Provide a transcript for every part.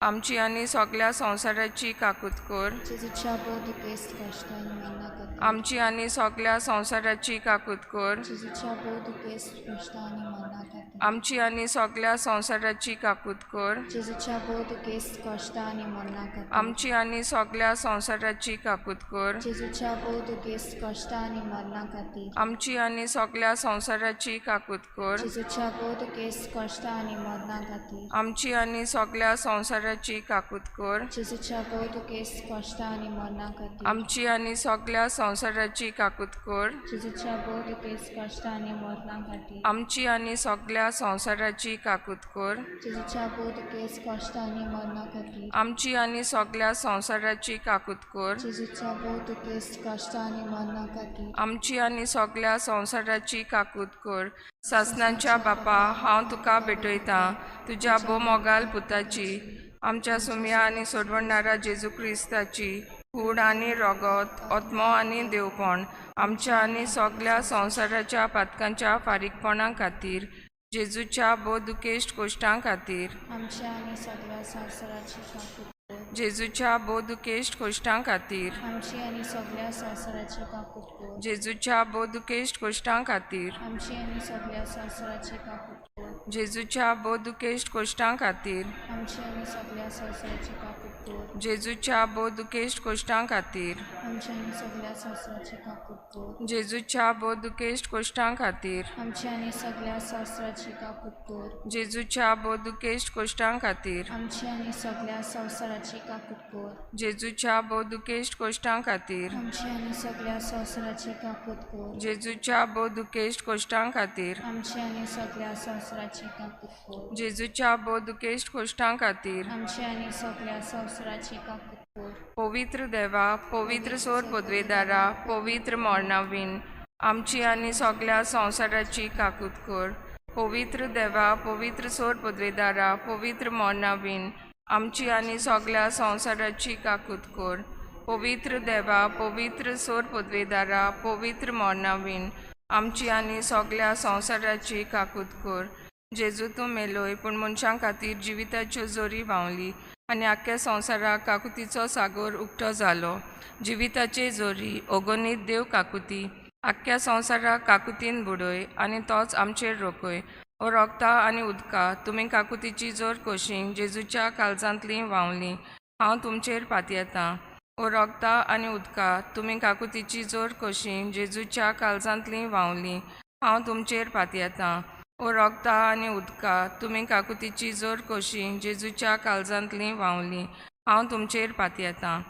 आमची आनी सगल्या संवसाराची काकूत कर. जेजूच्या भोव दुखेस्त कश्ट आनी मरणा खातीर. आमची आनी सगल्या संवसाराची काकूत कर. जेजूच्या भोव दुखेस्त कश्ट आनी मरणा खातीर. आमची आनी सगल्या संवसाराची काकूत कर. जेजूच्या भोव दुखेस्त कश्ट आनी मरणा खातीर. आमची आनी सगल्या संवसाराची काकूत कर. जेजूच्या भोव दुखेस्त कश्ट आनी मरणा खातीर. आमची आनी सगल्या संवसाराची काकूत कर. जेजूच्या भोव दुखेस्त कश्ट आनी मरणा खातीर. आमची आनी सगल्या संवसाराची काकूत कर. जेजूच्या भोव दुखेस्त कश्ट आनी मरणा खातीर. आमची आनी सगल्या संवसाराची काकूत कर. जेजूच्या भोव दुखेस्त कश्ट आनी मरणा खातीर. आमची आनी सगल्या संवसाराची काकूत कर. जेजूच्या भोव दुखेस्त कश्ट आनी मरणा खातीर. आमची आनी सगल्या संवसाराची काकूत कर. जेजूच्या भोव दुखेस्त कश्ट आनी मरणा खातीर. आमची आनी सगल्या संवसाराची काकूत कर. सासणाच्या बापा, हांव तुका भेटयतां तुज्या भोव मोगाल पुताची, आमच्या सुमया आनी सोडवणारा जेजू क्रिस्ताची कूड आनी रगत, आत्मो आनी देवपण आमच्या आनी सगल्या संवसाराच्या पातकांच्या फारीकपणा खातीर, जेजूच्या भोव दुखेस्त कोश्टां खातीर. आमच्या आनी सगल्या संवसाराची काकूत कर. जेजूच्या भोव दुखेस्त कोश्टां खातीर. आमची आनी सगल्या संवसाराची काकूत कर. जेजूच्या भोव दुखेस्त कोश्टां खातीर. आमची आनी सगल्या संवसाराची काकूत कर. जेजूच्या भोव दुखेस्त कोश्टां खातीर. आमची आनी सगल्या संवसाराची काकूत कर. जेजूच्या भोव दुखेस्त कोश्टां खातीर. आमची आनी सगल्या संवसाराची काकूत कर. जेजूच्या भोव दुखेस्त कोश्टां खातीर. आमची आनी सगल्या संवसाराची काकूत कर. जेजूच्या भोव दुखेस्त कोश्टां खातीर. आमची आनी सगल्या संवसाराची काकूत कर. जेजूच्या भोव दुखेस्त कोश्टां खातीर. आमची आनी सगल्या संवसाराची काकूत कर. जेजूच्या भोव दुखेस्त कोश्टां खातीर. आमची आनी सगल्या संवसाराची काकूत कर. जेजूच्या भोव दुखेस्त कोश्टां खातीर. आमची आनी सगल्या संवसाराची काकूत कर. पवित्र देवा, पवित्र सोर पदवेदारा, पवित्र मरणावीन आमची आनी सगल्या संवसाराची काकूत कर. पवित्र देवा, पवित्र सोर पदवेदारा, पवित्र मरणावीन आमची आनी सगल्या संवसाराची काकूत कर. पवित्र देवा, पवित्र सोर पदवेदारा, पवित्र मरणावीन आमची आनी सगल्या संवसाराची काकूत कर. जेजू तूं मेलोय पूण मनशां खातीर जिविताच्यो जोरी व्हांवली आनी आख्ख्या संवसाराक काकुतीचो सागोर उक्तो जालो. जिविताचे जोरी अगणीत देव काकुती आख्ख्या संवसाराक काकुतीन बुडय आनी तोच आमचेर रोखय. ओ रोगता आनी उदका, तुमी काकुतीची जोर कशी जेजूच्या काळजांतली व्हांवली, हांव तुमचेर पातयेतां. ओ रोगता आनी उदका, तुमी काकुतीची जोर कशी जेजूच्या काळजांतली व्हांवली, हांव तुमचेर पातयेतां. ओ रोगता आनी उदका, तुमी काकुतीची जोर कशी जेजूच्या काळजांतली व्हांवली, हांव तुमचेर पातयेतां.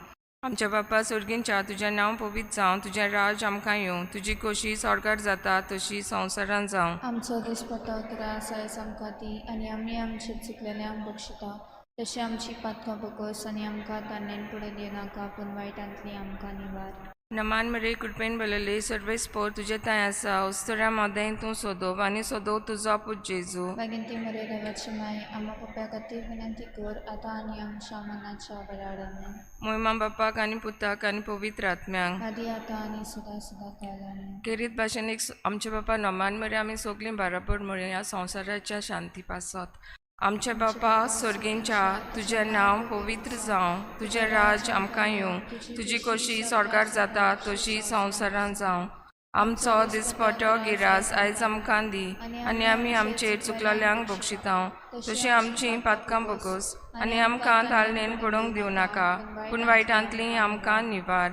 आमच्या बापा सर्गींच्या, तुजें नांव पवित्र जावं, तुजें राज आमकां येवं, तुजी खोशी स्वर्गार जाता तशी संवसारांत जावं. आमचो दिसपट्टो ग्रास आयज आमकां दी आनी आमी आमचे चुकलेल्यांक बक्षिता तशें आमची पातकां बगस आनी आमकां तान्नेन पडून दिवनाका, पूण वायटांतली आमकां निवार. नमान मरे, कृपेन भरलेली, सर्वेस्पोर तुजें थंय आसा, अस्तुऱ्यां मदें तूं सोदोव आनी सोदोव तुजो पूत जेजू. मागीर ती मरे देवाची माय, आमा पप्प्या खातीर विनंती कर, आतां आनी आमच्या मनाच्या वेळार. आमेन. मोहिमा बापाक आनी पुताक आनी पवित्र आत्म्यांक, आदी आतां आनी सदां सदां काल. आमेन. खेरीत भाशेन एक आमचे बापा नमान मरे, आमी सगळीं बराबर म्हणया ह्या संवसाराच्या शांती पासत. आमचे बापा सर्गींच्या, तुजें नांव पवित्र जावं, तुजें राज आमकां येवं, तुजी खोशी स्वर्गार जाता तशी संवसारांत जावं. आमचो दिसपटो गिरास आयज आमकां दी आनी आमी आमचेर चुकलेल्यांक बक्षितांव तशीं आमचीं पातकां बगोस आनी आमकां तालनेन पडूंक दिवं नाका, पूण वायटांतली आमकां निवार.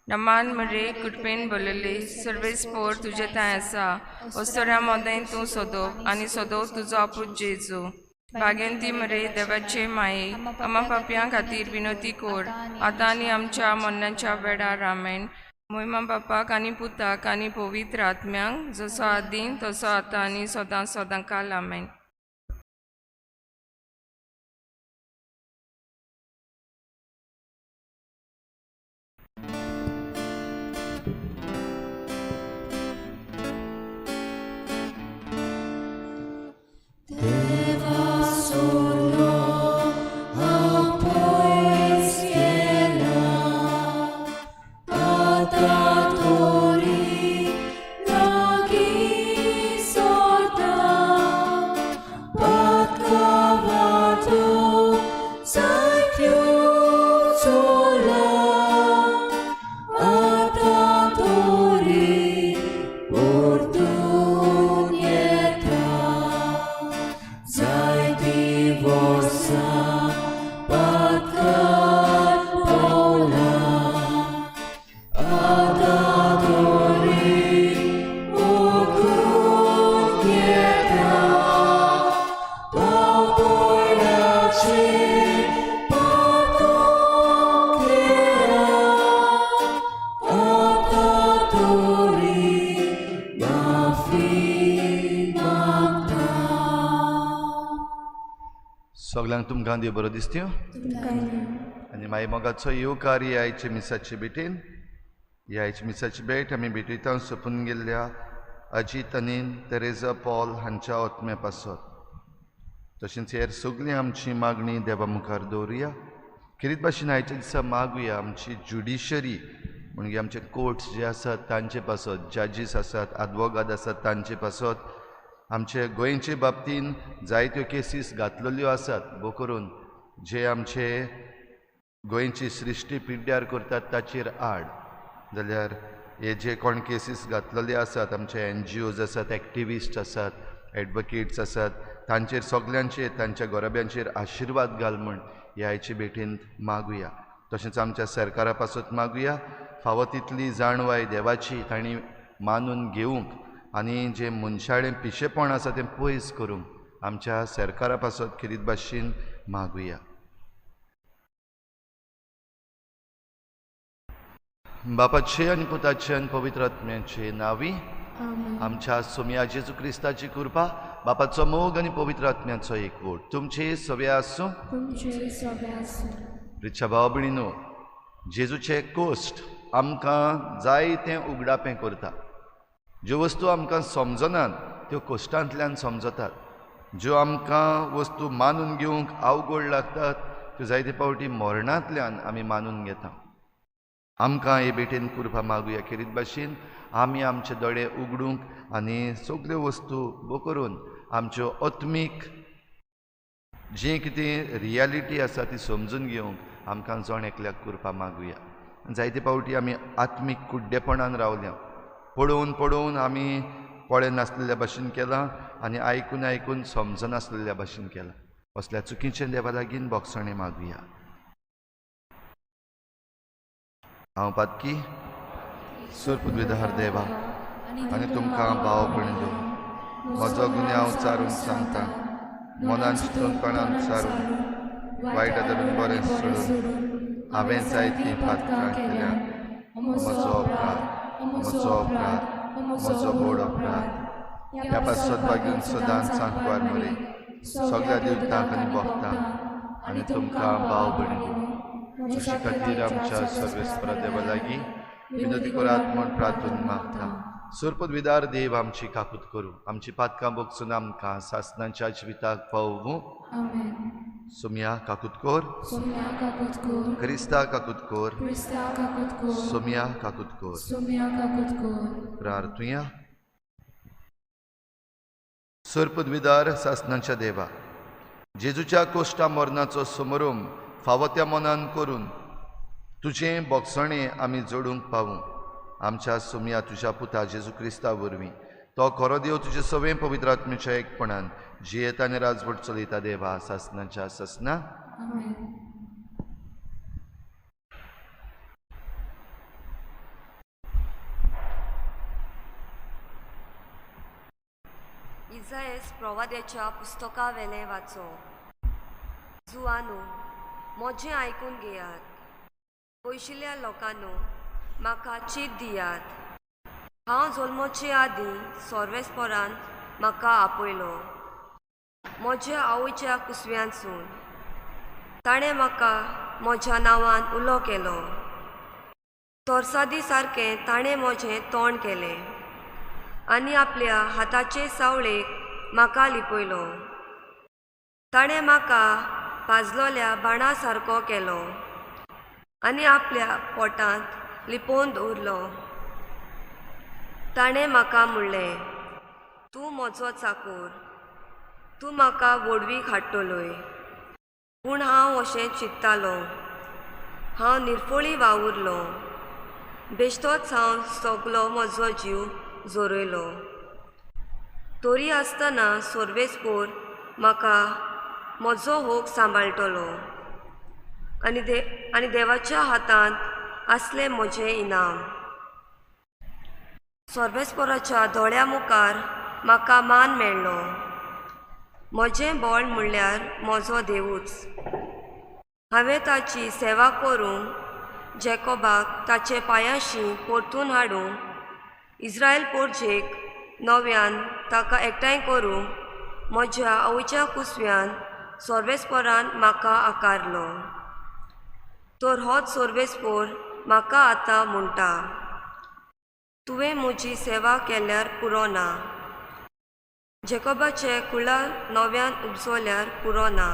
नमान मरे, कृपेन भरलेली, सर्वेस्पोर तुजें थंय आसा, अस्तुऱ्यां मदें तूं सोदोव आनी सोदोव तुजो पूत जेजू. भाग्यंती मरे, देवाचे माये, आमा पापयां खातीर विनोती कर, आतां आनी आमच्या मरणाच्या वेळार. आमेन. मोहिमा बापाक आनी पुताक आनी पवित्र आत्म्यांक, जसो आदीं तसो आतां आनी सदां सदां काल. आमेन. Deva solo apoes kiela atatori lagi sorta. तुमकां देव बरो दिसत्यो आनी मागीर मोगाचो येवकार ही आयचे मिसाचे भेटेन. ही आयची मिसाची भेट आमी भेटयता सोंपून गेल्ल्या अजीत आनी तेरेजा पॉल हांच्या आत्म्या पासत. तशेंच हेर सगळीं आमची मागणी देवा मुखार दवरुया. खेरीत भाशेन आयच्या दिसा मागुया आमची ज्युडिशरी म्हणजे आमचे कोर्ट्स जे आसात तांचे पासत, जजीस आसात, आदवोगाद आसात तांचे पासत, आमचे गोंयचे बाबतीन जायत्यो केसीस घातलेल्यो आसात भो करून जे आमचे गोंयची सृश्टी पिड्ड्यार करतात ताचेर आड, जाल्यार हे जे कोण केसीस घातलेले आसात आमचे एनजीओज आसात, एक्टिविस्ट आसात, एडवोकेट्स आसात तांचेर सगल्यांचेर तांच्या गोरब्यांचेर आशिर्वाद घाल म्हूण ह्या आयचे भेटेंत मागुया. तशेंच आमच्या सरकारा पासत मागुया फावो तितली जाणवाय देवाची तांणी मानून घेवंक आनी जें मनशाळें पिशेपण आसा तें पयस करूंक आमच्या सरकारा पासत खेरीत भाशेन मागुया. बापाचे आनी पुताचे आनी पवित्र आत्म्याचे नांवी आमच्या सोम्या जेजू क्रिस्ताची कृपा, बापाचो मोग आनी पवित्र आत्म्याचो एकवट तुमचे सगळे आसूं. प्रिच्या भाव भयणीनो, जेजूचे कोश्ट आमकां जायतें उगडापें करता. ज्यो वस्तू आमकां समजनात त्यो कोश्टांतल्यान समजतात. ज्यो आमकां वस्तू मानून घेवंक अवघड लागतात त्यो जायते फावटी मरणांतल्यान आमी मानून घेता. आमकां हे भेटेन कृपा मागुया खेरीत भाशेन आमी आमचे दोळे उगडूंक आनी सगल्यो वस्तू भो करून आमच्यो आत्मीक जी कितें रियलिटी आसा ती समजून घेवंक आमकां जण एकल्याक कृपा मागुया. जायते फावटी आमी आत्मीक कुड्डेपणान रावल्या, पळोवन पळोवन आमी पळय नासलेल्या भाशेन केलां आनी आयकून आयकून समजनासलेल्या भाशेन केलां. असल्या चुकीचें देवा लागीं बोगसणें मागुया. हांव पातकी सुरपुदविधार देवा आनी तुमकां भाव भयणींनो म्हजो गुन्यांव चारून सांगता, मनान चिंतूनपणान चारून वायट धरून बरें सोडून हांवें जायतीं पातकां केल्या. म्हजो अपराध, म्हजो अपराध, म्हजो व्हड अपराध. ह्या पासत बागीन सदांच सांकवार मरे सगळ्या देवतांक आनी भक्तांक आनी तुमकां भाव भयणींनो तुजे खातीर आमच्या सर्वेस्परा देवा लागीं विनंती करात म्हूण प्रार्थना मागता. सुरपदविदार देव आमची काकूत करूं, आमची पातकां भोगसून आमकां सासनाच्या जिविताक पावूं. सोम्या काकूत कर, क्रिस्ता काकूत कर, सोम्या काकूत कर. प्रार्थुया. सुरपदविदार सासनाच्या देवा, जेजूच्या कोश्टा मरणाचो समरूम फावो त्या मनान करून तुजें बोगसणें आमी जोडूंक पावूं. आमच्या सोम्या तुज्या पुता जेजू क्रिस्ता वरवीं तो खरो देव तुजे सवें पवित्र आत्म्याच्या एकपणान जियेता आनी राजवट चलयता देवा सासनाच्या सासना. इजायस प्रवाद्याच्या पुस्तकावेलें वाचो. जुवानो, म्हजें आयकून घेयात. पयशिल्ल्या लोकांनो, म्हाका चीत दियात. हांव जल्मचे आदीं सर्वेस्परान म्हाका आपयलो. म्हज्या आवयच्या कुसव्यांतसून ताणें म्हाका म्हज्या नांवान उलो केलो. तरसादी सारकें ताणें म्हजें तोंड केलें आनी आपल्या हाताचे सावळेक म्हाका लिपयलो. ताणें म्हाका पाजलोल्या बाणा सारको केलो आनी आपल्या पोटांत लिपोवन दवरलो. ताणें म्हाका म्हणलें, तूं म्हजो चाकोर, तूं म्हाका व्हडवीक हाडटलोय. पूण हांव अशें चिंत्तालों, हांव निर्फोळी वावुरलो, बेश्टोच हांव सगलो म्हजो जीव जोरयलो. तरी आसतना सर्वेस्पोर म्हाका म्हजो होक सांबाळटलो आनी देवाच्या हातांत आसलें म्हजें इनाम. सर्वेस्पराच्या दोळ्या मुखार म्हाका मान मेळ्ळो. म्हजें बळ म्हणल्यार म्हजो देवूच. हांवें ताची सेवा करूंक जेकोबाक ताचे पांयांशी परतून हाडूंक, इस्रायल पोरजेक नव्यान ताका एकठांय करूंक म्हज्या आवयच्या कुसव्यान सोर्वेस्पोरान म्हाका आकारलो. तर होच सोर्वेस्पोर म्हाका आतां म्हणटा, तुवें म्हजी सेवा केल्यार पुरो ना, जेकोबाचें कुळार नव्यान उपजल्यार पुरो ना,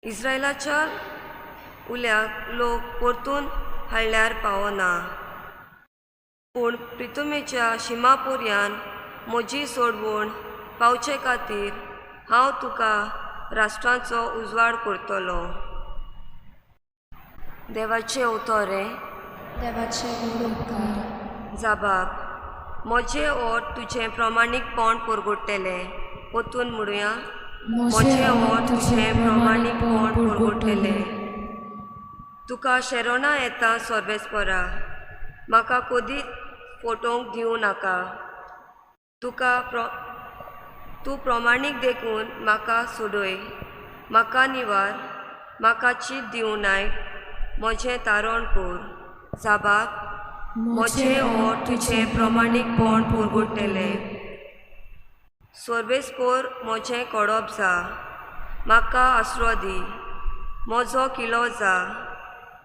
इस्रायलाच्या उल्याक लोक परतून हाडल्यार पावना, पूण प्रितुमेच्या शिमा पोरयान म्हजी सोडवण पावचे खातीर हांव तुका राष्ट्रांचो उजवाड करतलो. देवाचें उतर हें. देवाचे व्हड उपकार. जाबाब, म्हजें ओठ तुजें प्रमाणीकपण परगट्टलें. परतून म्हणुया, म्हजें ओठ तुजें प्रमाणीकपण परगट्टलें. तुका शेरोणां येता सोर्वेस्परा, म्हाका कदीच फटोवंक दिवं नाका. तुका तूं प्रमाणीक देखून म्हाका सोडय, म्हाका निवार, म्हाका चीत दिवं नाय, म्हजें तारण कर. जाबाब, म्हजें ओठ तुजें प्रमाणीकपण परगट्टलें. सोर्वेस्पोर म्हजें कडप जा, म्हाका आसरो दी, म्हजो किलो जा,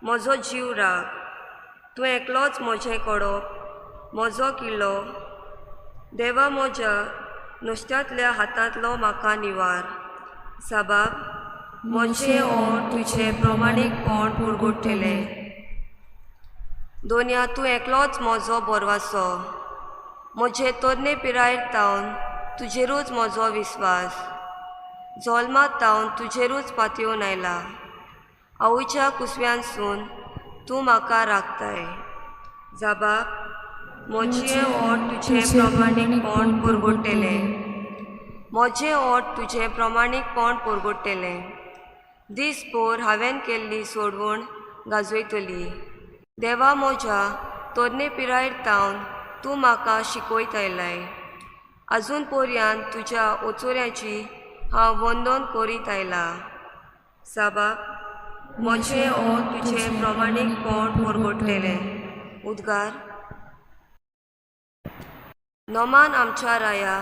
म्हजो जीव राख. तूं एकलोच म्हजें कडप, म्हजो किल्लो. देवा म्हज्या नुस्त्यांतल्या हातांतलो म्हाका निवार. साबाब, म्हजें ओठ तुजें प्रमाणीकपण परगट्टलें. दोनया, तूं एकलोच म्हजो बोरवासो, म्हजे तरणे पिरायेर तावन तुजेरूच म्हजो विस्वास, जल्मात तावन तुजेरूच पातयेवन आयला. आवयच्या कुसव्यानसून तूं म्हाका राखताय. जाबाब, म्हजें ओठ तुजें प्रमाणीकपण परगट्टलें. म्हजें ओठ तुजें प्रमाणीकपण परगट्टलें. दीसभर हांवें केल्ली सोडवण गाजयतली. देवा म्हज्या तरणे पिरायेर तावन तूं म्हाका शिकयत आयलाय. आजून पर्यंत तुज्या ओचोऱ्याची हांव वंदन करीत आयला. साबाब, म्हजें ओठ तुजें प्रमाणीकपण परगट्टलें. उद्गार. नोमान आमच्या राया,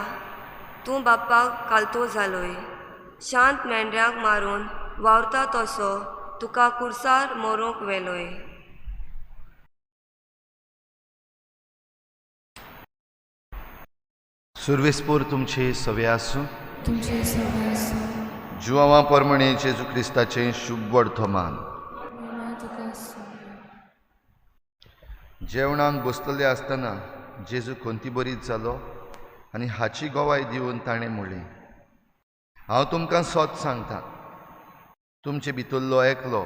तूं बाप्पाक कालतो जालोय, शांत मेंढऱ्यांक मारून वावरता तसो तुका कुर्सार मरूंक व्हेलोय. सुर्वेस्पोर तुमचे सवे आसूं. तुमचे सवे आसूं. जुआंवा परमणे जेजू क्रिस्ताचें शुभ वर्तमान. महिमा तुका आसूं. जेवणाक बसतले आसतना जेजू खंती बरीच जालो आनी हाची गवाय दिवन ताणें म्हणलें, हांव तुमकां सत सांगता, तुमचे भितरलो एकलो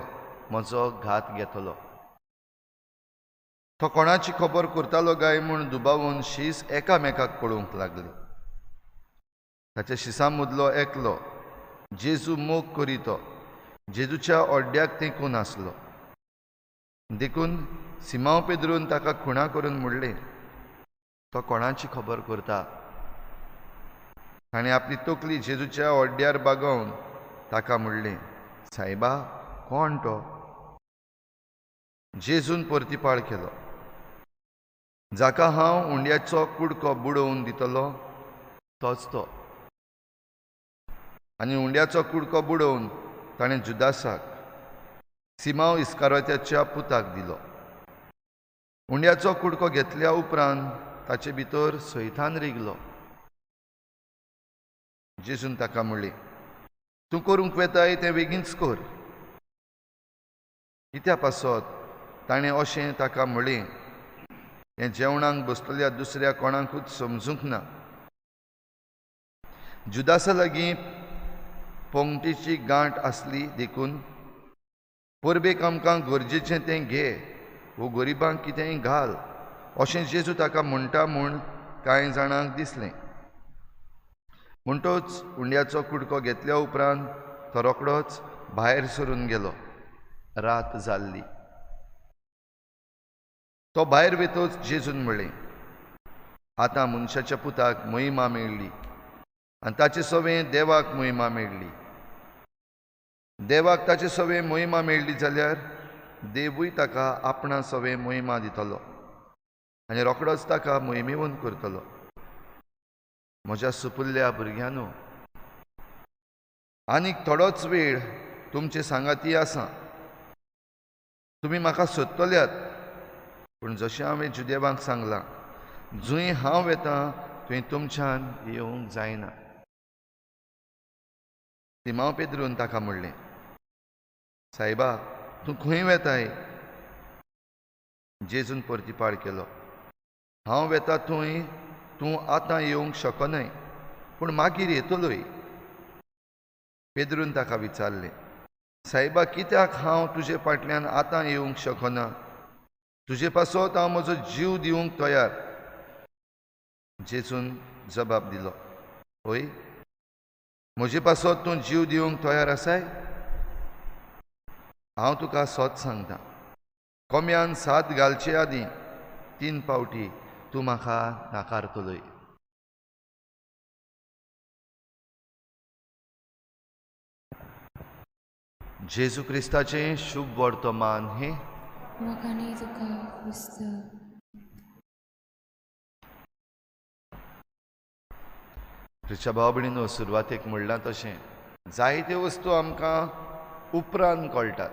म्हजो घात घेतलो. तो कोणाची खबर करतालो काय म्हूण दुबावून शीस एकामेकाक पळोवंक लागली. ताच्या शिसां मदलो एकलो जेजू मोग करी तो जेजूच्या अड्ड्याक तेंकून आसलो. देखून सिमांव पेद्रून ताका खुणा करून म्हणलें, तो कोणाची खबर करता? ताणें आपली तकली जेजूच्या अड्ड्यार बागोवन ताका म्हणलें, सायबा, कोण तो? जेजून परतिपाळ केलो, जाका हांव उंड्याचो कुडको बुडोवन दितलो तोच तो. आनी उंड्याचो कुडको बुडोवन ताणें जुदासाक, सिमांव इस्कारोत्याच्या पुताक दिलो. उंड्याचो कुडको घेतल्या उपरांत ताचे भितर सैतान रिगलो. जेजून ताका म्हणलें, तूं करूंक वेताय तें बेगीनच कर. कित्या पासत ताणें अशें ताका म्हणलें, हें जेवणाक बसतल्या दुसऱ्या कोणाकूच समजूंक ना. जुदासा लागीं पोंगटीची गांठ आसली देखून परबेक आमकां गरजेचें तें घे वो गरिबांक कितेंय घाल अशें जेजू ताका म्हणटा म्हूण कांय जाणांक दिसलें. म्हणटच उंड्याचो कुडको घेतल्या उपरांत तो रोखडोच भायर सरून गेलो. रात जाल्ली. तो भायर वेतच जेजून म्हणलें, आतां मनशाच्या पुताक महिमा मेळ्ळी आनी ताचे सवें देवाक महिमा मेळ्ळी. देवाक ताचे सवें महिमा मेळ्ळी जाल्यार देवूय ताका आपणा सवें महिमा दितलो आनी रोखडोच ताका महिमेवन करतलो. म्हज्या सुपुल्ल्या भुरग्यांनो, आनीक थोडोच वेळ तुमचे सांगाती आसा, तुमी म्हाका सोदतल्यात, पूण जशें हांवें जुदेवांक सांगलां, जंय हांव वेतां थंय तुमच्यान येवंक जायना। सिमांव पेद्रून ताका म्हणलें, सायबा, तूं खंय वेताय? जेजून परतिपाळ केलो, हांव वेता थंय तूं आतां येवंक शकनाय, पूण मागीर येतलोय। पेद्रून ताका विचारलें, सायबा, कित्याक हांव तुजे फाटल्यान आतां येवंक शकना? तुजे पासत हांव म्हजो जीव दिवंक तयार। जेजून जबाब दिलो, हय, म्हजे पासत तूं जीव दिवंक तयार आसाय? हांव तुका सत सांगता, कोम्यान साद घालचे आदीं 3 फावटी तूं म्हाका नाकारतलोय। जेजू क्रिस्ताचें शुभ वर्तमान हें। मोगांनी तुका क्रिस्त। क्रिस्ता भाव भयणीनो, सुरवातेक म्हणलां तशें जायत्यो वस्तू आमकां उपरांत कळटात,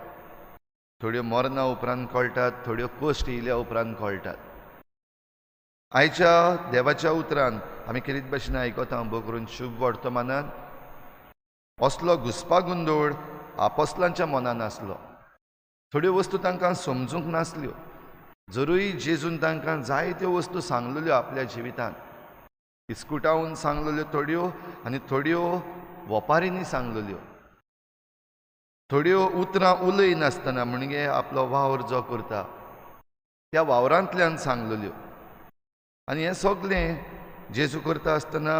थोड्यो मरणां उपरांत कळटात, थोड्यो कश्ट येयल्या उपरांत कळटात। आयच्या देवाच्या उतरान आमी केरीत भाशेन आयकता, भो करून शुभ वर्तमानान असलो घुस्पागोंदोळ आपोस्लांच्या मनान आसलो। थोड्यो वस्तू तांकां समजूंक नासल्यो, जरूय जेजून तांकां जायत्यो वस्तू सांगलेल्यो आपल्या जिवितांत, इस्कुटावन सांगलेल्यो थोड्यो आनी थोड्यो वपारींनी सांगलेल्यो, थोड्यो उतरां उलयनासतना म्हणजे आपलो वावर जो करता त्या वावरांतल्यान सांगलेल्यो। आनी हें सगळें जेजू करता आसतना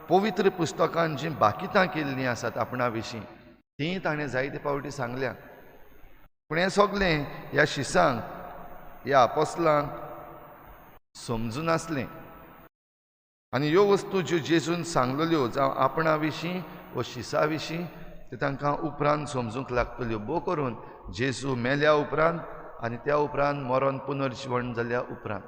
पवित्र पुस्तकान जीं बाकितां केल्लीं आसात आपणा विशीं तीं ताणें जायते फावटी सांगल्या। पूण हें सगळें ह्या शिसांक, ह्या आपोस्लांक समजून आसलें। आनी ह्यो वस्तू ज्यो जेजून सांगलेल्यो जावं आपणा विशीं वा शिसा विशीं त्यो तांकां उपरांत समजूंक लागतल्यो, भो करून जेजू मेल्या उपरांत आनी त्या उपरांत मरण पुनर्जिवण जाल्या उपरांत।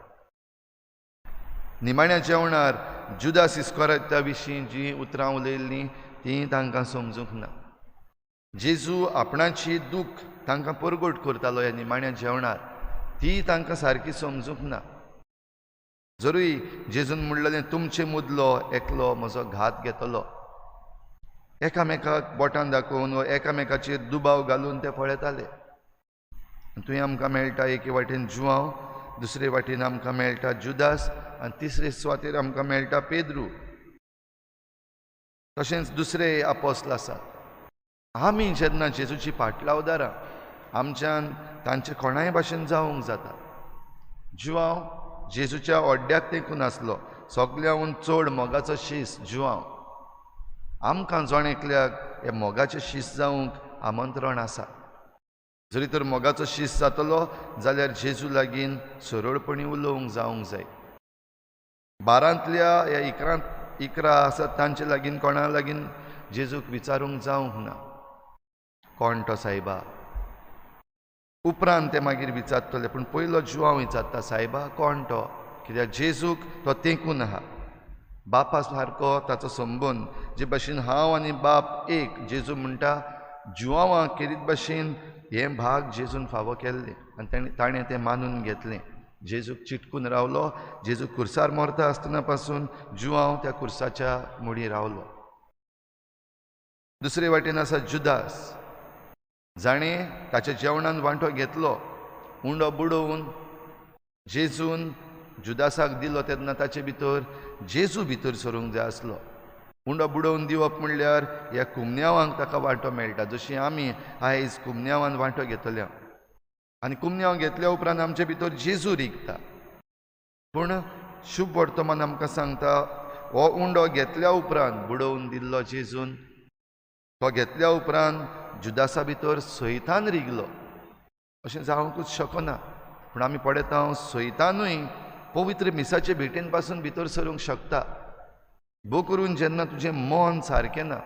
निमाण्या जेवणार जुदास इस्कोरियोता विशीं जीं उतरां उलयल्लीं तीं तांकां समजूंक ना। जेजू आपणाची दूख तांकां परगट करतालो ह्या निमाण्या जेवणार, ती तांकां सारकी समजूंक ना। जरूय जेजून म्हणलेलें, तुमचे मुदलो एकलो म्हजो घात घेतलो, एकामेकाक बोटान दाखोवन वा एकामेकाचेर दुबाव घालून ते पळयताले। थंय आमकां मेळटा एके वाटेन जुआंव, दुसरे वाटेन आमकां मेळटा जुदास आनी तिसरे सुवातेर आमकां मेळटा पेद्रू। तशेंच दुसरे आपोस्ल आसात। आमी जेन्ना जेजूची पाटलावदारां आमच्यान तांचे कोणाय भाशेन जावंक जाता। जुआंव जेजूच्या ओड्ड्याक तेंकून आसलो, सगळ्याहून चड मोगाचो शीस जुआंव। आमकां जण एकल्याक हे मोगाचे शीस जावंक आमंत्रण आसा। जरी तर मोगाचो शीस जातलो जाल्यार जेजू लागीं सरळपणी उलोवंक जावंक जाय। 12तल्या ह्या 11 आसात तांचे लागीं कोणा लागीं जेजूक विचारूंक जावंक ना, कोण तो सायबा? उपरांत ते मागीर विचारतले, पूण पयलो जुआंव विचारता, सायबा कोण तो? कित्याक जेजूक तो तेंकून आहा, बापा सारको ताचो संबंद, जे भाशेन हांव आनी बाप एक। जेजू म्हणटा जुआंवाक केरीत भाशेन हें भाग जेजून फावो केल्लें आनी ताणें तें मानून घेतलें। जेजूक चिटकून रावलो, जेजू कुर्सार मरता आसतना पासून जुआंव त्या कुर्साच्या मुडी रावलो। दुसरे वाटेन आसा जुदास, जाणें ताच्या जेवणान वांटो घेतलो, उंडो बुडोवन जेजून जुदासाक दिलो तेन्ना ताचे भितर जेजू भितर सरूंक जाय आसलो। उंडो बुडोवन दिवप म्हणल्यार ह्या कुमन्यावांक ताका वांटो मेळटा, जशी आमी आयज कुमन्यावान वांटो घेतल्या आनी कुमन्याव घेतल्या उपरांत आमचे भितर जेजू रिगता। पूण शुभ वर्तमान आमकां सांगता, हो उंडो घेतल्या उपरांत बुडोवन दिल्लो जेजून, तो घेतल्या उपरांत जुदासा भितर सैतान रिगलो। अशें जावंकूच शकना, पूण आमी पळयता सैतानूय पवित्र मिसाचे भेटेन पासून भितर सरूंक शकता। भो करून जेन्ना तुजें मन सारकें ना,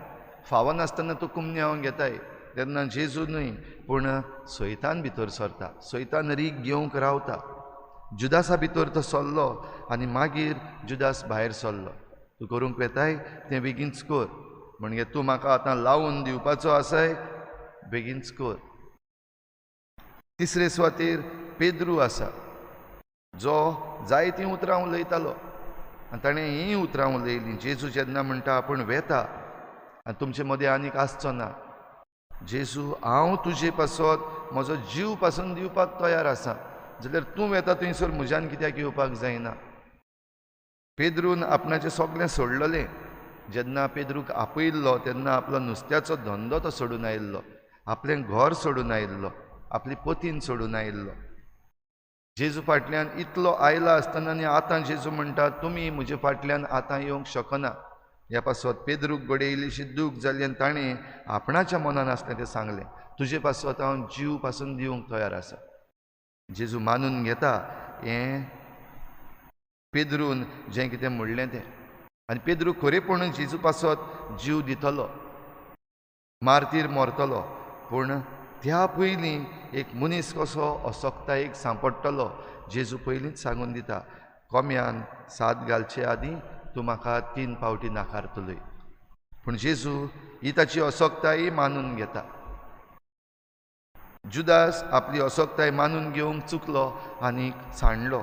फावो नासतना तूं कुमन्याव घेताय, तेन्ना जेजू न्हय पूण सैतान भितर सरता, सैतान रीग घेवंक रावता। जुदासा भितर तो सरलो आनी मागीर जुदास भायर सरलो। तूं करूंक वेताय तें बेगीनच कर, म्हणजे तूं म्हाका आतां लावून दिवपाचो आसाय, बेगीनच कर. तिसरे सुवातेर पेद्रू आसा, जो जायतीं उतरां उलयतालो आनी ताणें हीं उतरां उलयलीं. जेजू जेन्ना म्हणटा आपूण वेता आनी तुमचे मदें आनीक आसचो ना, जेजू हांव तुजे पासत म्हजो जीव पासून दिवपाक तयार आसा, जाल्यार तूं वेता थंयसर म्हज्यान कित्याक येवपाक जायना. पेद्रून आपणाचें सगळें सोडलेलें. जेन्ना पेद्रूक आपयल्लो तेन्ना आपलो नुस्त्याचो धंदो तो सोडून आयिल्लो, आपलें घर सोडून आयिल्लो, आपली पतीन सोडून आयिल्लो. जेजू फाटल्यान इतलो आयला आसतना आनी आतां जेजू म्हणटा तुमी म्हजे फाटल्यान आतां येवंक शकना. ह्या पासत पेद्रूक घडये इल्लीशी दूख जाली आनी ताणें आपणाच्या मनान आसलें तें सांगलें, तुजे पासत हांव जीव पासून दिवंक तयार आसा. जेजू मानून घेता हें पेद्रून जें कितें म्हणलें तें. आनी पेद्रू खरेपणून जेजू पासत जीव दितलो, मार्तीर मरतलो, पूण त्या पयलीं एक मनीस कसो असक्तायेक सांपडटलो जेजू पयलींच सांगून दिता, कोम्यान साद घालचे आदीं तूं म्हाका 3 फावटी नाकारतलोय. पूण जेजू ही ताची असक्ताय मानून घेता. जुदास आपली असक्ताय मानून घेवंक चुकलो आनी सांडलो.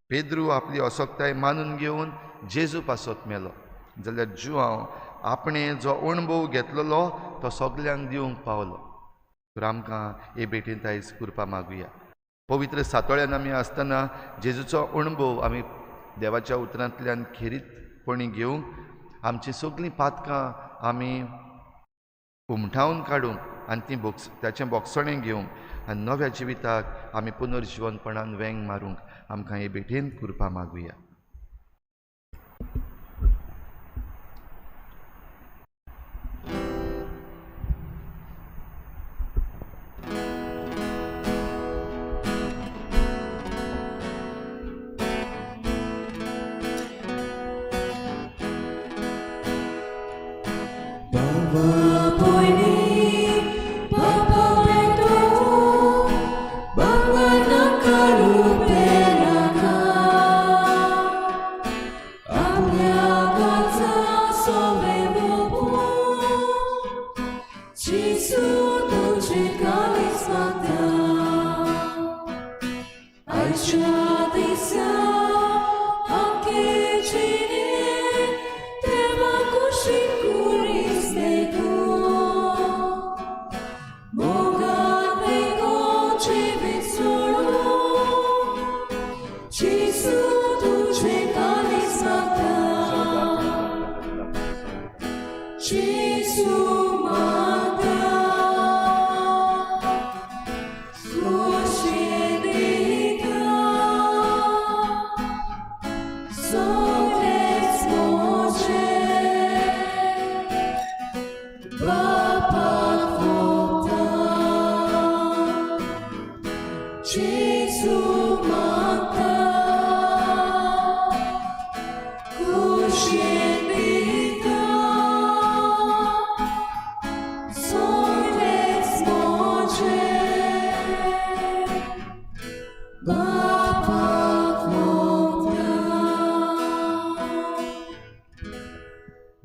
पेद्रू आपली असक्ताय मानून घेवन जेजू पासत मेलो. जाल्यार जुआंव आपणें जो अणभव घेतलेलो तो सगल्यांक दिवंक पावलो. तर आमकां हे भेटेंत आयज कृपा मागुया. पवित्र सातोळ्यान आमी आसतना जेजूचो अणभव आमी देवाच्या उतरांतल्यान खेरीतपणी घेवंक, आमची सगळीं पातकां आमी उमठावन काडूंक आनी ती ताचें बोगसणें घेवंक आनी नव्या जिविताक आमी पुनर्जिवनपणान वेंग मारूंक आमकां हे भेटेन कृपा मागुया.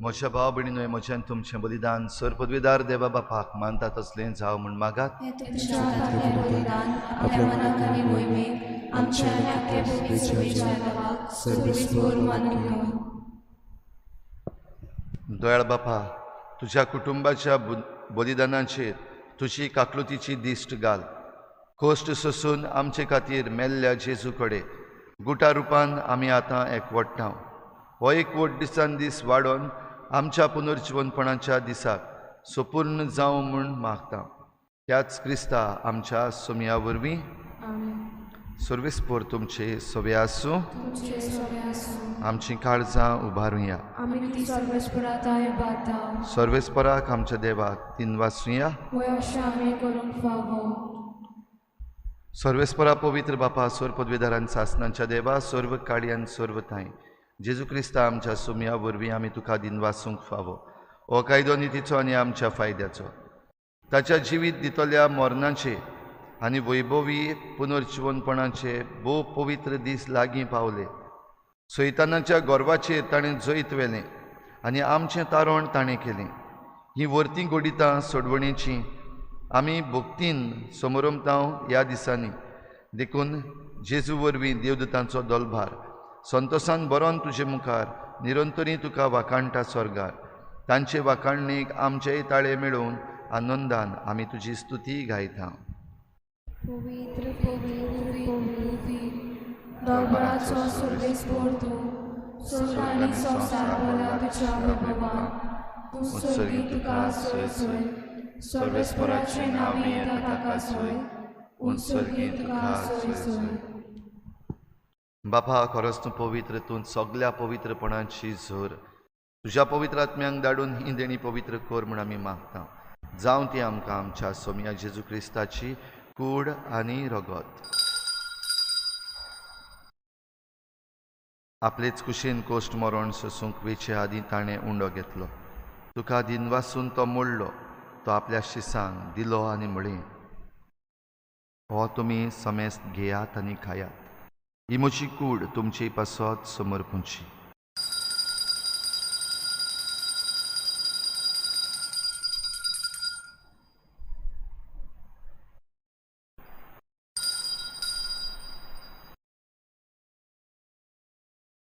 म्हज्या भाव भयणीनो, म्हज्यान तुमचें बलिदान सर पदवीदार देवा बापाक मानता तसलें जावं म्हूण मागात. दयाळ बापा, तुज्या कुटुंबाच्या बलिदानाचेर तुजी काकलुतीची दिश्ट घाल. कश्ट सोसून आमचे खातीर मेल्ल्या जेजू कडेन गुटा रुपान आमी आतां एकवटता. हो एकवट दिसान दीस वाडोवन आमच्या पुनर्जिवनपणाच्या दिसाक सपूर्ण जावं म्हूण मागता. त्याच क्रिस्ता आमच्या सोमया वरवीं. सर्वेस्पोर तुमचे सवे आसूं. आमची काळजां उबारुया. सर्वेस्पराक आमच्या देवाक तीन वाचुया. सर्वेस्परा पवित्र बापा, सर्व पदवीदारान सासनांच्या देवा, सर्व काळयान सर्व थांय जेजू क्रिस्ता आमच्या सोमया वरवीं आमी तुका दिनवासूंक फावो. हो कायदो नितीचो आनी आमच्या फायद्याचो, ताच्या जिवीत दितल्या मरणाचे आनी वैभवी पुनर्जिवनपणाचे भोव पवित्र दीस लागीं पावले. सैतानाच्या गर्वाचेर ताणें जैत व्हेलें आनी आमचें तारण ताणें केलें. ही वर्ती गोडितां सोडवणेची आमी भक्तीन समरमतांव ह्या दिसांनी. देखून जेजू वरवीं देवदूतांचो दोलभार संतोसान बरोवन तुजे मुखार निरंतरी तुका वाखाणटा स्वर्गार. तांचे वाखाणणेक आमचेय ताळे मेळोवन आनंदान आमी तुजी स्तुती गायता. पवित्र पवित्र पवित्र दोळबळाचो सर्वेस्पोर तूं, स्वर्ग आनी संवसार भरला तुज्या वैभवान. तूं स्वर्गी तुका सोय सोय, सर्वेस्पोराचें नांव येता ताका सोय, उत्सर्गी तुका सोय सोय. बापा, खरोच तूं पवित्र, तूं सगल्या पवित्रपणाची झर. तुज्या पवित्र आत्म्यांक धाडून ही देणी पवित्र कर म्हूण आमी मागता. जावं ती आमकां आमच्या सोमया जेजू क्रिस्ताची कूड आनी रगत. आपलेच कुशीन कोश्ट मरण सोसूंक वेचे आदीं ताणें उंडो घेतलो. तुका दिनवासून तो मोडलो, तो आपल्या शिसांक दिलो आनी म्हळें, हो तुमी समेस्त घेयात आनी खायात, ही म्हजी कूड तुमचे पासत समर्पूची.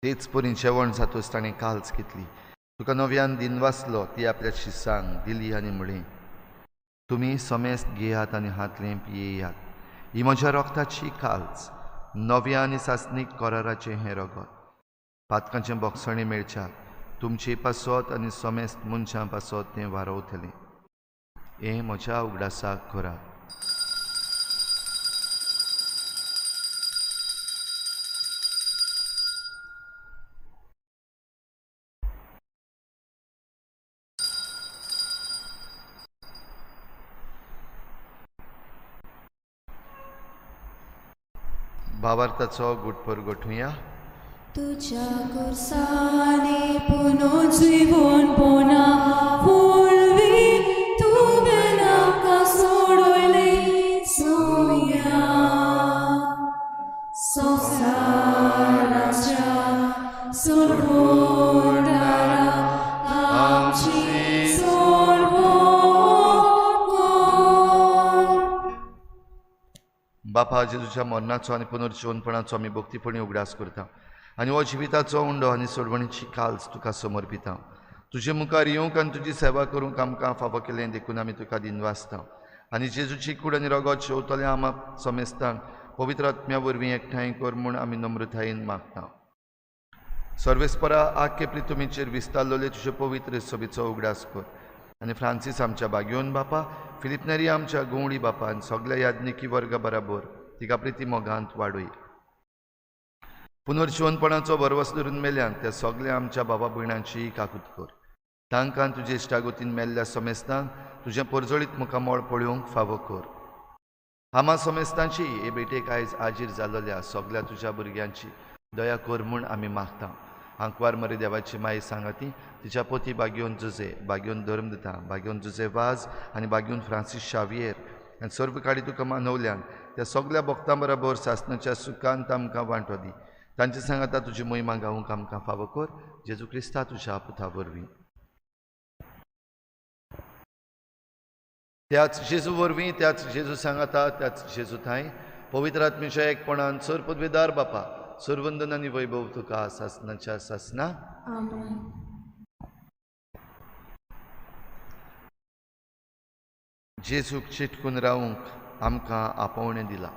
तेच परी जेवण जातूच ताणें काल्च घेतली, तुका नव्यान दिनवासलो, ती आपल्या शिसांक दिली आनी म्हळें, तुमी समेस्त घेयात आनी हातलें पियेयात, ही म्हज्या रक्ताची काल्च, नव्या आनी सासणीक कराराचें हें रगत. पातकांचें बोगसणें मेळच्याक तुमचे पासत आनी समेस्त मनशां पासत तें वारवतलें. हें म्हज्या उगडासाक करात. भावार्थाचो गुटपर गोठुया. तुझ्या कुर्साने पुनर्जीवन पुना फुलवी तुवें आमकां सोडयलें सोया. संवसाराच्या सोडवणारा आमची सोडवण कर. बापा, जेजूच्या मरणाचो आनी पुनर्जिवनपणाचो आमी भक्तीपणी उगडास करता आनी हो जिविताचो उंडो आनी सोडवणीची काल्च तुका समर्पिता. तुजे मुखार येवंक आनी तुजी सेवा करूंक आमकां फावो केलें देखून आमी तुका दिनवासता. आनी जेजूची कूड आनी रगत शेवतले आमा समेस्तांक पवित्र आत्म्या वरवीं एकठांय कर म्हूण आमी नम्रतायेन मागता. सर्वेस्परा, आख्खे प्रितुमीचेर विस्तारलेले तुजे पवित्र सभेचो उगडास कर आनी फ्रांसीस आमच्या बागयोन बापा, फिलिप नेरी आमच्या गवळी बापा आनी सगल्या याज्ञिकी वर्गा बराबर तिका प्रिती मोगांत वाडय. पुनर्जिवनपणाचो भरवस धरून मेल्यान त्या सगल्या आमच्या बाबा भयणांची काकूत कर. तांकां तुजे इश्टागतीन मेल्ल्या समेस्तांक तुजें परजळीत मुखामळ पळोवंक फावो कर. आमा समेस्तांची हे भेटेक आयज आजीर जाल्ल्या सगल्या तुज्या भुरग्यांची दया कर म्हूण आमी मागता. आंकवार मरे देवाची माई सांगाती, तिच्या पोती बागयोन जुजे, बागयोन धर्म दिता, बागयोन जुजे वाज आनी बागयोन फ्रांसीस शावियेर आनी सर्व काडी तुका मानवल्यान त्या सगल्या भक्तां बराबर सासणाच्या सुखांत आमकां वांटो दी. तांचे सांगाता तुजी मोहिमा गावूंक आमकां फावो कर. जेजू क्रिस्ता तुज्या पुता वरवीं. त्याच जेजू वरवीं, त्याच जेजू सांगाता, त्याच जेजू थांय पवित्र आत्म्याच्या एकपणान सर पदवेदार बापा, सर्वंदन आनी वैभव तुका सासणाच्या सासना. आमेन. जेजूक चिटकून रावूंक आमकां आपोवणें दिलां.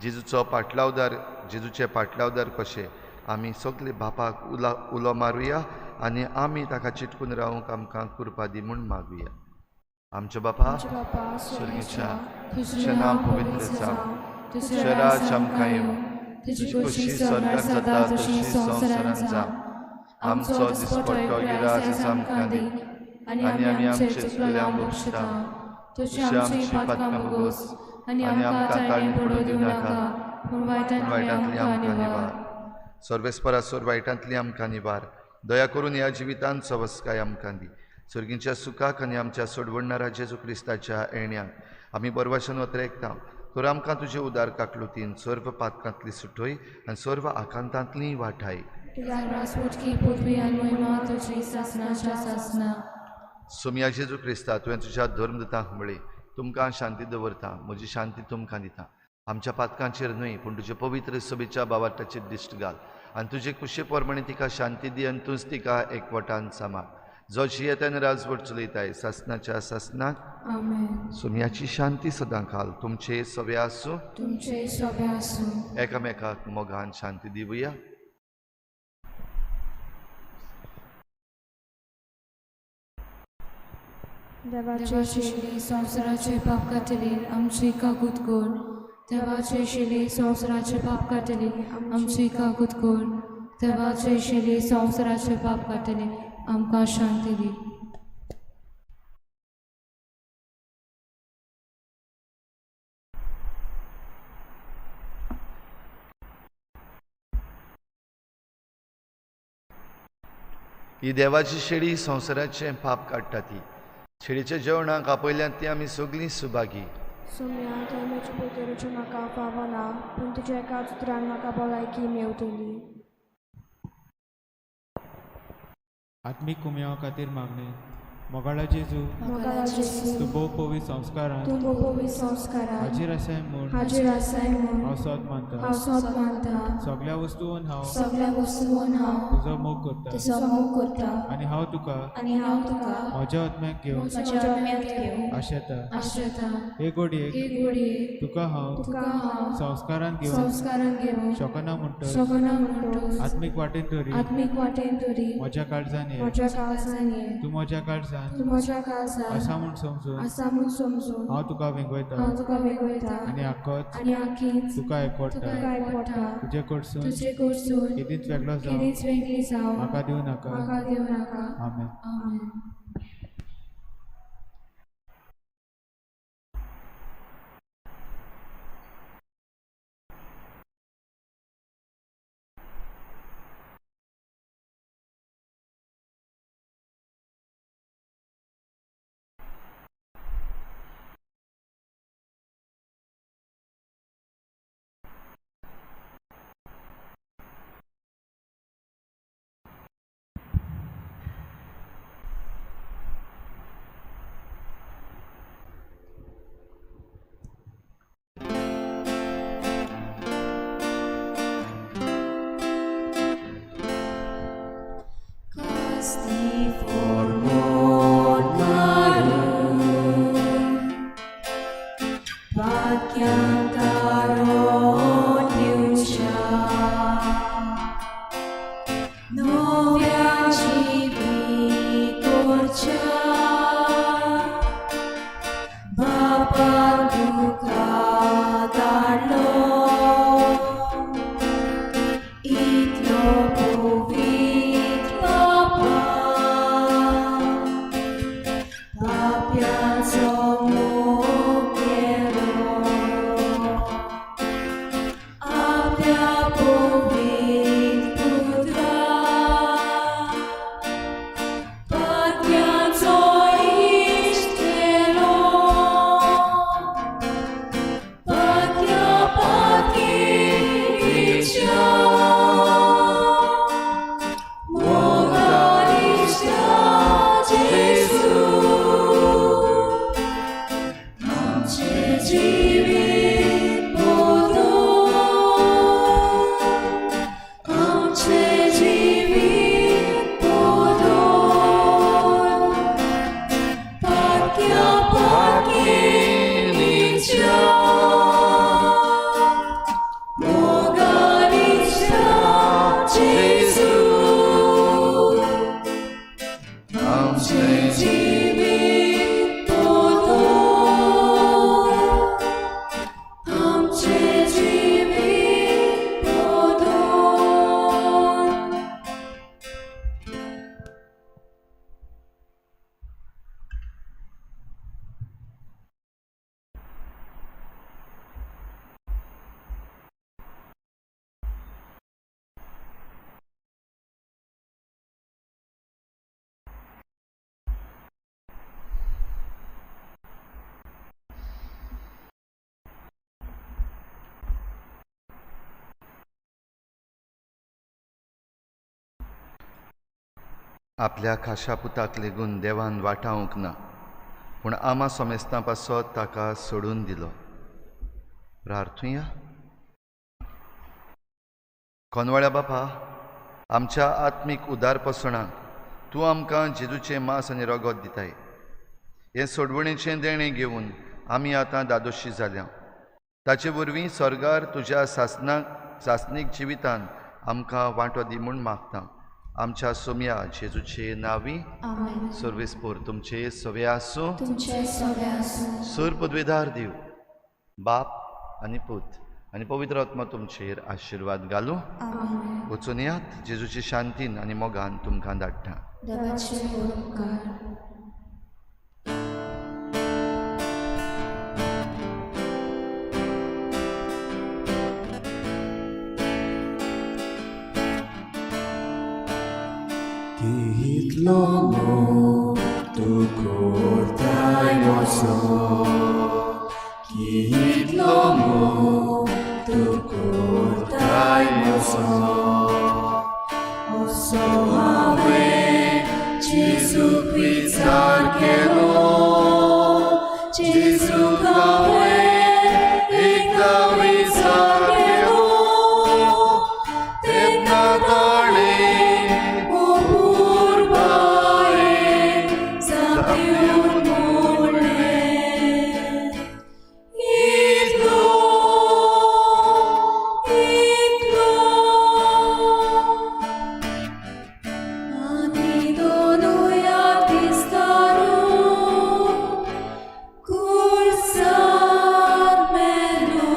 जेजूचो पाटलावदार, जेजूचे पाटलावदार कशे आमी सगले बापाक उलो मारुया आनी आमी ताका चिटकून रावूंक आमकां कृपा दी म्हूण मागुया. आमच्या बापा स्वर्गीच्या, तुजें नांव पवित्र जावं, तुजें राज आमकां येवं, तुजी खोशी स्वर्गांत जाता तशी संवसारांत जावं. आमचो दिसपट्टो गिरास आमकां दी आनी आमी आमचे चुकल्यांक बक्षता तशी आमची पातकां भोगोस आनी आमकां ताळणी पडूं दिवं नाका, पूण वायटांतली आमकां निवार. सर्वेस्परा, सोर वायटांतली आमकां निवार. दया करून ह्या जिवितांत सवस्काय आमकां दी. सर्गींच्या सुखाक आनी आमच्या सोडवणणारा जेजू क्रिस्ताच्या येण्याक आमी बरवाशन वतरेकता. तर आमकां तुजे उदार काकलुतीन सर्व पातकांतली सुटय आनी सर्व आकांतांतली वाठाय. तुझ्या रासवटकी पृथ्वी आनी महिमा तुजी सासणाच्या सासना. सोमया जेजू क्रिस्ता, तुवें तुज्या धर्मदूतांक म्हळी, तुमकां शांती दवरता, म्हजी शांती तुमकां दिता. आमच्या पातकांचेर न्हय पूण तुजे पवित्र सभेच्या बावाटाचेर दिश्ट घाल आनी तुजे कुशे प्रमाणे तिका शांती दी आनी तूंच तिका एकवटान सांबाळ, जो जियेता आनी राजवट चलयताय सासणाच्या सासणाक. आमेन. सोमयाची शांती सदां काल तुमचे सगळे आसूं. तुमचे सोबे आसूं. एकामेकाक मोगान शांती दिवया. देवाचे देवाचे शिली संवसाराचे पाप काडटली आमची काकूत कर. देवाचे शिली संवसाराचे पाप काडटली आमची काकूत कर. देवाचे शिली संवसाराचे पाप काडटली आमकां शांती दी. ही देवाची शेळी संवसाराचें पाप काडटा ती शेळीच्या जेवणाक आपयल्यात ती आमी सगळीं सुभागी. सोम्या, थंय म्हजे भितरूचे म्हाका फावना, पूण तुज्या एकाच उतरान म्हाका भलायकी मेवतली. आत्मीक कुमया खातीर मागणें. मोगाळा जेजू, मोगाळा जेजू, तूं भोव पवित्र संस्कारान तूं भोव पवित्र संस्कारान हाजीर आसाय म्हूण हाजीर आसाय म्हूण हांव सोद मानता. हांव सोद मानता. सगळ्या वस्तून हांव सगळ्या वस्तून हांव तुजो मोग करता तुजो मोग करता आनी हांव तुका आनी हांव तुका म्हज्या आत्म्याक घेवन म्हज्या आत्म्याक घेवन आशेता. आश्रता. हे घडयेक हे घडयेक तुका हांव तुका हांव संस्कारान घेवन संस्कारान घेवन शकना म्हणटच शकना म्हणटच आत्मीक वाटेन तरी आत्मीक वाटेन तरी म्हज्या काळजान ये. म्हज्या काळजान ये. तूं म्हज्या काळजान तूं म्हज्या काळजान आसा म्हूण समजून आसा म्हूण समजून हांव तुका वेंगयता हांव तुका वेंगयता आनी आखोच आनी आखीच तुका एकवटता. तुका एकवटता. तुजे कडसून तुजे कडसून केदींच वेगळो जावं केदींच वेगळी जावं म्हाका दिवं नाका. म्हाका दिवं नाका. आमेन. आमेन. आपल्या खाशा पुताक लेगून देवान वाटावंक ना, पूण आमा सोमेस्तां पासत ताका सोडून दिलो. प्रार्थुया. कोनवाळ्या बापा, आमच्या आत्मीक उदारपसणाक तूं आमकां जेजूचें मांस आनी रगत दिताय. हें सोडवणेचें देणें घेवन आमी आतां दादोशी जाल्या. ताचे वरवीं स्वर्गार तुज्या सासनाक सासणीक जिवितान आमकां वांटो दी म्हूण मागता. आमच्या सोम्या जेजूचे नांवी. आमेन. सर्वेस्पोर तुमचे सवे आसूं. तुमचे सवे आसूं. सूर पदवेदार दिव बाप आनी पूत आनी पवित्र आत्मा तुमचेर आशिर्वाद घालूं. आमेन. वचून यात, जेजूची शांतीन आनी मोगान तुमकां धाडटा. देवाचे व्हड उपकार. कितलो मोग तूं करताय म्हजो, कितलो मोग तूं करताय म्हजो. असो हांवें जेजूक विचार केलो, जेजूक हांवें एकदां विचार केलो, तेन्ना ताणें अपुरबायेन जाप दिवन म्हणलें, इतलो, इतलो. आनी दोनूय दिसतारू कुर्सार मेलो.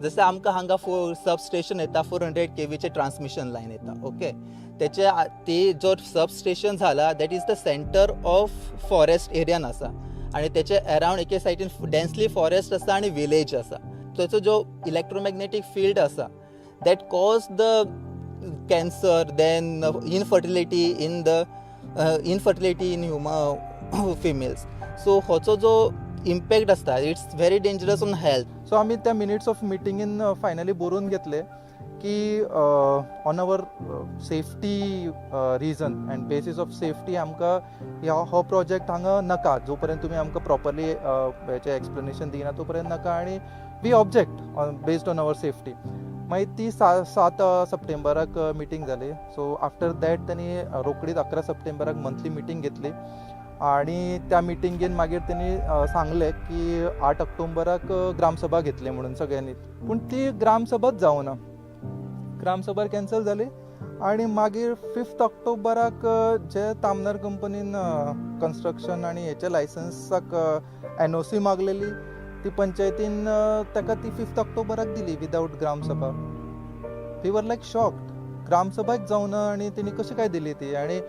जशें आमकां हांगा फोर सब स्टेशन येता, 400 केवीचे ट्रान्समिशन लायन येता, ओके. तेचे ते जो सब स्टेशन जाला, that is the center of forest एरियान आसा आनी तेचे अरावंड एके सायडीन डेन्सली फॉरेस्ट आसा आनी विलेज आसा. तेचो जो इलेक्ट्रोमॅग्नेटीक फिल्ड आसा, that cause the cancer, then infertility in females. So होचो जो इम्पॅक्ट आसता, it's very dangerous on health. So आमी त्या मिनिट्स ऑफ मिटिंगेन फायनली बरोवन घेतले की on our safety reason and basis of safety आमकां ह्या हो प्रोजेक्ट हांगा नाका. जो पर्यंत तुमी आमकां प्रॉपरली हेचें एक्सप्लेनेशन दिना तो पर्यंत नाका आनी we object on based on our safety. मागीर ती 7 सप्टेंबराक मिटींग जाली. सो आफ्टर that तेणी रोखडीच 11 सप्टेंबराक मंथली मिटींग घेतली आणि त्या मिटिंगेन मागीर तेणी सांगलें की 8 ऑक्टोबराक ग्रामसभा घेतली म्हणून सगळ्यांनी, पूण ती ग्रामसभाच जावना. ग्रामसभा कॅन्सल जाली आणि मागीर 5 ऑक्टोबराक जे तामनार कंपनीन कन्स्ट्रक्शन आनी हेच्या लायसन्साक एनओसी मागलेली, ती पंचायतीन ताका ती 5 ऑक्टोबराक दिली विदावट gram sabha. We were like shocked, ग्रामसभाच जावना आनी तेणी कशी काय दिली ती. आनी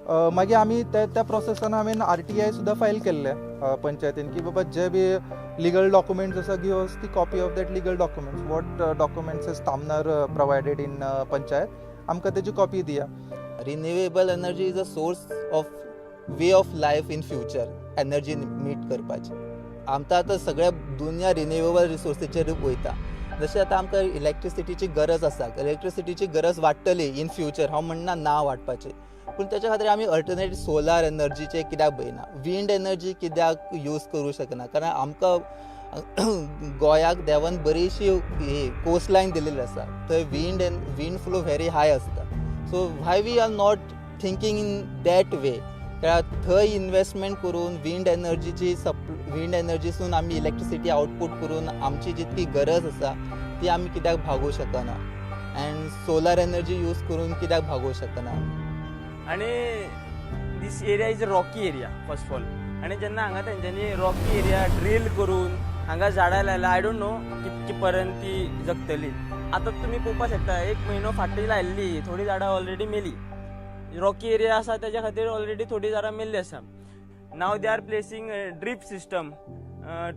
मागीर आमी त्या त्या प्रोसेसान हांवें आरटीआय सुद्दां फायल केल्ले पंचायतीन की बाबा जे बी लिगल डॉक्युमेंट्स आसा, give us the copy of that legal documents, what documents is Tamnar provided in panchayat, आमकां तेजी कॉपी दिया. Renewable energy is a source of way of life in future. Energy meet करपाची आमकां आतां सगळ्या दुनिया renewable रिसोर्सीचेर वयता. जशें आतां आमकां इलेक्ट्रिसिटीची गरज आसा, इलेक्ट्रिसिटीची गरज वाडटली इन फ्युचर, हांव म्हणना ना वाडपाची, पूण तेच्या खातीर आमी अल्टरनेट सोलार एनर्जीचे कित्याक पळयना, विंड एनर्जी कित्याक यूज करूं शकना? कारण आमकां गोंयाक देवान बरीशी ही कोस्ट लायन दिलेली आसा, थंय wind and wind flow very high आसता. So why we are not thinking in that way? कित्याक थंय इन्वेस्टमेंट करून विंड एनर्जीची सप विंड एनर्जीसून आमी इलेक्ट्रिसिटी आउटपूट करून आमची जितकी गरज आसा ती आमी कित्याक भागोवंक शकना? एंड सोलार एनर्जी यूज करून कित्याक भागोवंक शकना? आणि this area is a rocky area, first of all. आणि जेन्ना हांगा तेंच्यांनी रॉकी एरिया ड्रील करून हांगा झाडां लायला, I don't know कितके पर्यंत ती जगतली. आतां तुमी पळोवपाक शकता, एक म्हयनो फाटीं लायल्ली थोडीं झाडां ऑलरेडी मेली. रॉकी एरिया आसा तेज्या खातीर ऑलरेडी थोडीं झाडां मेल्लीं आसा. Now they are placing drip system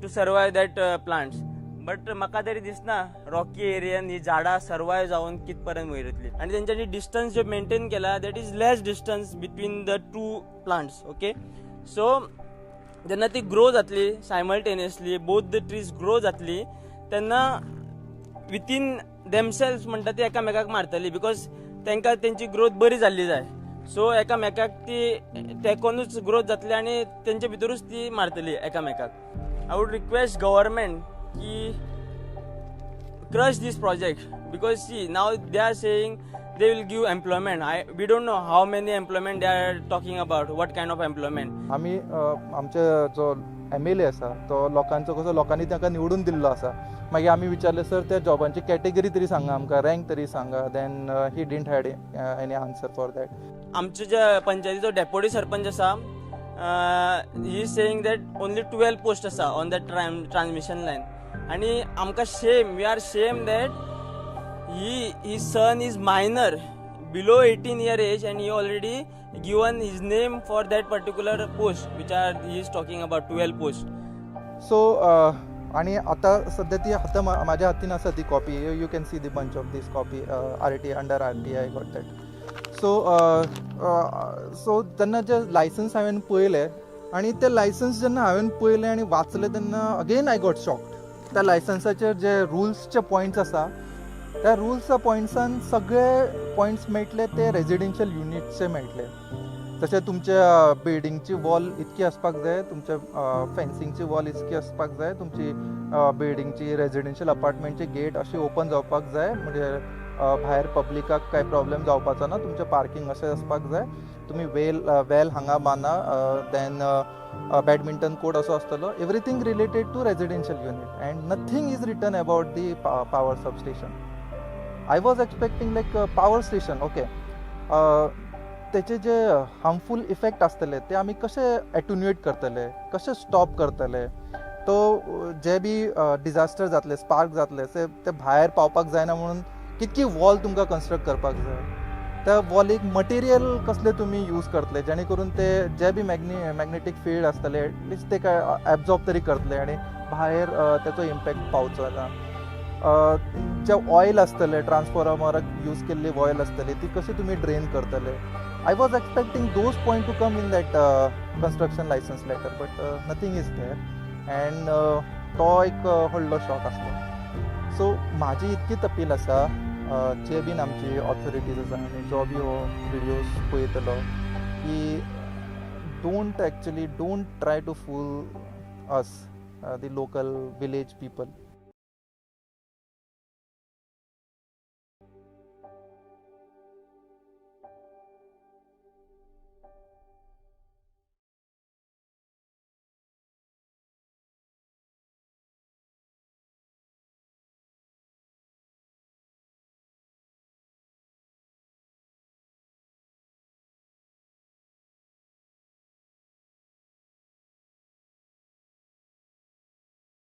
to survive that plants, but म्हाका तरी दिसना रॉकी एरियान ही झाडां सर्वायव जावन कित पर्यंत वयर येतली. आनी तेंच्यांनी डिस्टन्स जे मेंटेन केला that is less distance between the two plants. Okay, so जेन्ना ती ग्रो जातली simultaneously both the trees grow जातली तेन्ना विथीन देमसेल्फ म्हणटा ती एकामेकाक मारतली, because तांकां तेंची ग्रोथ बरी जाल्ली जाय. सो एकामेकाक ती तेकोनूच ग्रोथ जातली आनी तेंचे भितरूच ती मारतली एकामेकाक. I would request government की crush this project, because see now they are saying they will give employment. We don't know how many employment they are talking about, what kind of employment. आमी आमचे जो MLA आसा तो लोकांचो कसो लोकांनी ताका निवडून दिल्लो आसा. मागीर आमी विचारलें सर त्या जॉबांची कॅटेगरी तरी सांगा आमकां, रँक तरी सांगा. Then he didn't had any answer for that. आमचे जे पंचायतीचो डेप्युटी सरपंच आसा he is saying that only 12 post आसा ऑन that transmission line. आनी आमकां shame, we are shame that his son is minor, below 18 year age, and he already given his name for that particular post which are he is talking about 12 post. So आनी आतां सद्या ती आतां म्हाज्या हातीन आसा ती copy. You can see the bunch of this copy, RT under RTI got that. So so जेन्ना जे लायसन्स हांवें पळयलें आनी ते लायसन्स जेन्ना हांवें पळयलें आनी वाचलें तेन्ना अगेन I got shocked. त्या लायसन्साचेर जे रुल्सचे पॉयंट्स आसा त्या रुल्सा पॉयंट्सान सगळे पॉयंट्स मेळटले ते रेजिडेन्शियल युनिट्सचे मेळटले. तशें तुमच्या बिल्डींगची वॉल इतकी आसपाक जाय, तुमच्या फेन्सिंगची वॉल इतकी आसपाक जाय, तुमची बिल्डींगची रेजिडेन्शियल अपार्टमेंटची गेट अशी ओपन जावपाक जाय, म्हणजे भायर पब्लिकाक कांय प्रॉब्लेम जावपाचो ना. तुमचें पार्किंग अशें आसपाक जाय, तुमी वेल हांगा बांदा, then badminton court असो आसतलो. Everything related to residential unit and nothing is written about the power substation. I was expecting like power station, okay, तेचे जे हार्मफूल इफेक्ट आसतले ते आमी कशे एटुन्युएट करतले, कशे स्टॉप करतले, तो जे बी डिजास्टर जातले, स्पार्क जातले ते भायर पावपाक जायना म्हणून कितकी वॉल तुमकां कन्स्ट्रक्ट करपाक जाय, त्या वॉलीक मटेरियल कसले तुमी यूज करतले जेणे करून ते जे बी मॅग्नेटीक फिल्ड आसतले एटलिस्ट ते काय एब्जॉर्ब तरी करतले आनी भायर तेचो इम्पॅक्ट पावचो ना. जे ऑयल आसतले ट्रान्सफॉर्मराक यूज केल्ली ऑयल आसतली ती कशी तुमी ड्रेन करतले. I was expecting those point to come in that construction licence letter, but nothing is there. And तो एक व्हडलो शॉक आसलो. सो म्हाजी इतकीच अपील आसा जे बीन आमची ऑथॉरिटीज आसा आनी जो बी हो विडियोज पळयतलो की don't try to fool us the local village people.